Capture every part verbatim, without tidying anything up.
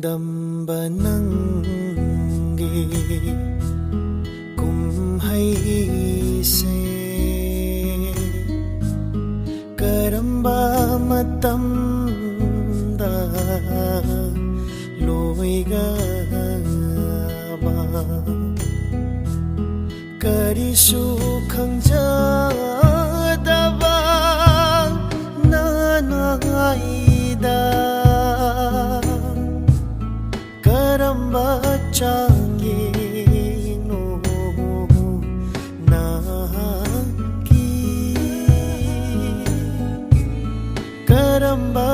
ꯗꯝꯕ ꯅꯪꯒꯤ ꯀꯨꯝꯍꯩꯁꯦ ꯀꯔꯝꯕ ꯃꯇꯝꯗ ꯂꯣꯏꯒꯕ? ꯀꯔꯤꯁꯨ ꯈꯪꯖꯗꯕ ꯅꯅꯥꯏꯗ ꯀꯔꯝꯕ ꯆꯥꯡꯒꯤꯅꯣ ꯅꯍꯥꯛꯀꯤ? ꯀꯔꯝꯕ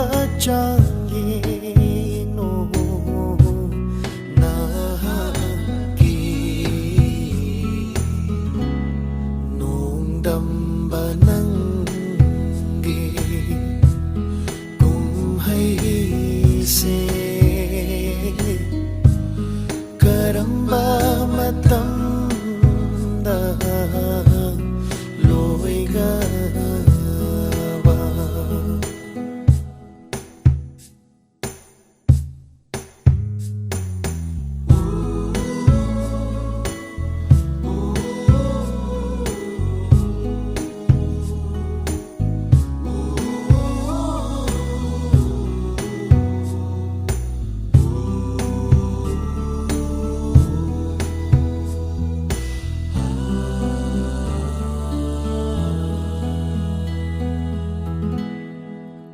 ꯆꯥꯡꯒꯤꯅꯣ ꯅꯍꯥꯛꯀꯤ? ꯅꯣꯡꯗꯝꯕ ꯅꯪꯒꯤ ꯀꯨꯝꯍꯩꯁꯦ ꯀꯔꯝꯕ ꯃꯇꯝꯗ ꯂꯣꯏꯒꯕ?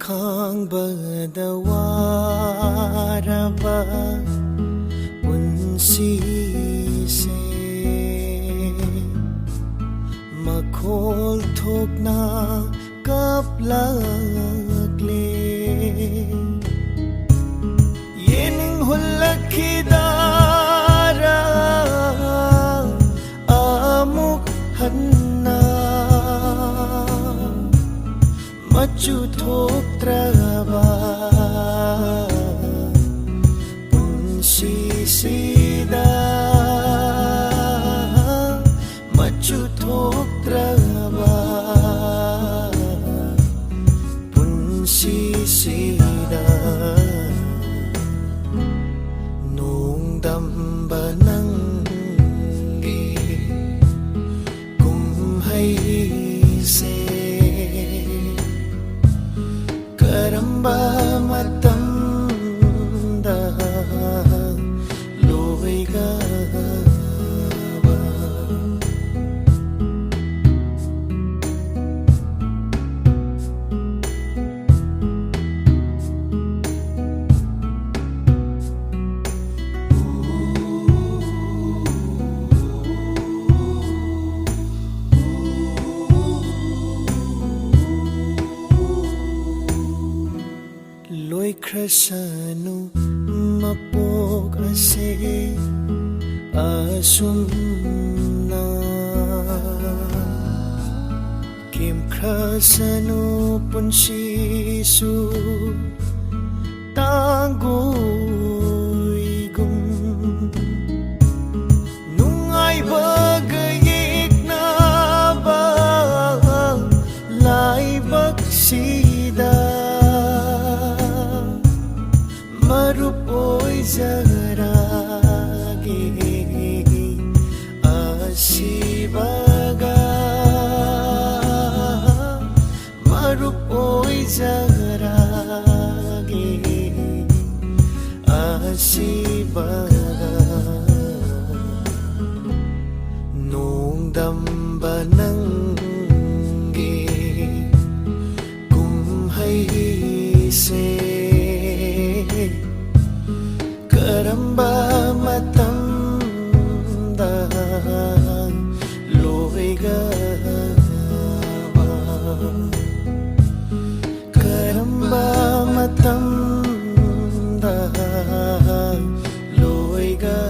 ꯈꯥꯡꯕꯗ ꯋꯥꯔꯕ ꯄꯨꯟꯁꯤꯁꯦ ꯃꯈꯣꯜ ꯊꯣꯛꯅ ꯀꯞꯂꯛꯂꯦ꯫ ꯌꯦꯅꯤꯡ ꯍꯨꯜꯂꯛꯈꯤꯗꯥꯔ ꯑꯃꯨꯛ ꯍꯟꯅ ꯃꯆꯨ ꯊꯣꯛꯇ꯭ꯔꯕ ꯄꯨꯟꯁꯤꯁꯤꯗ ꯃꯆꯨ ꯊꯣꯛꯇ꯭ꯔꯕ ꯄꯨꯟꯁꯤꯁꯤꯗ ꯁꯦ ꯀꯔꯝꯕ ꯃꯇꯝꯗ ꯂꯣꯏꯒꯕ? ꯂꯣꯏꯈ꯭ꯔꯁꯅꯨ ꯃꯄꯣꯛ ꯑꯁꯤ ꯑꯁꯨꯝꯅ꯫ ꯀꯦꯝꯈ꯭ꯔꯁꯅꯨ ꯄꯨꯟꯁꯤꯁꯨ ꯇꯥꯡꯒꯣꯏꯒꯨꯝ꯫ ꯅꯨꯡꯉꯥꯏꯕꯒ ꯌꯦꯛꯅꯕ ꯂꯥꯏꯕꯛꯁꯤꯗ ꯃꯔꯨꯞ ꯑꯣꯏꯖꯔꯒꯦ ꯑꯁꯤꯕꯒ꯫ ꯃꯔꯨꯞ ꯑꯣꯏꯖꯔꯒꯦ ꯑꯁꯤꯕꯒ꯫ ꯅꯣꯡꯗꯝꯕ ꯅꯪꯒꯤ ꯀꯨꯝꯍꯩꯁꯦ ꯀꯔꯝꯕ ꯃꯇꯝꯗ ꯂꯣꯏꯒꯕ? ꯀꯔꯝꯕ ꯃꯇꯝꯗ ꯂꯣꯏꯒꯕ?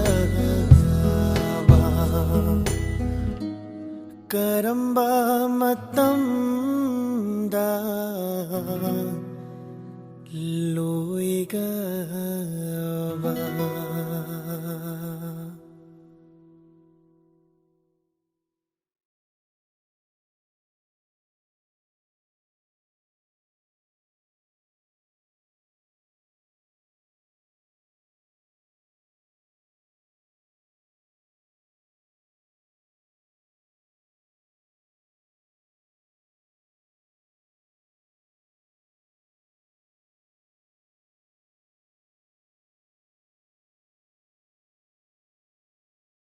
ꯀꯔꯝꯕ ꯃꯇꯝꯗ ꯂꯣꯏꯒꯕ?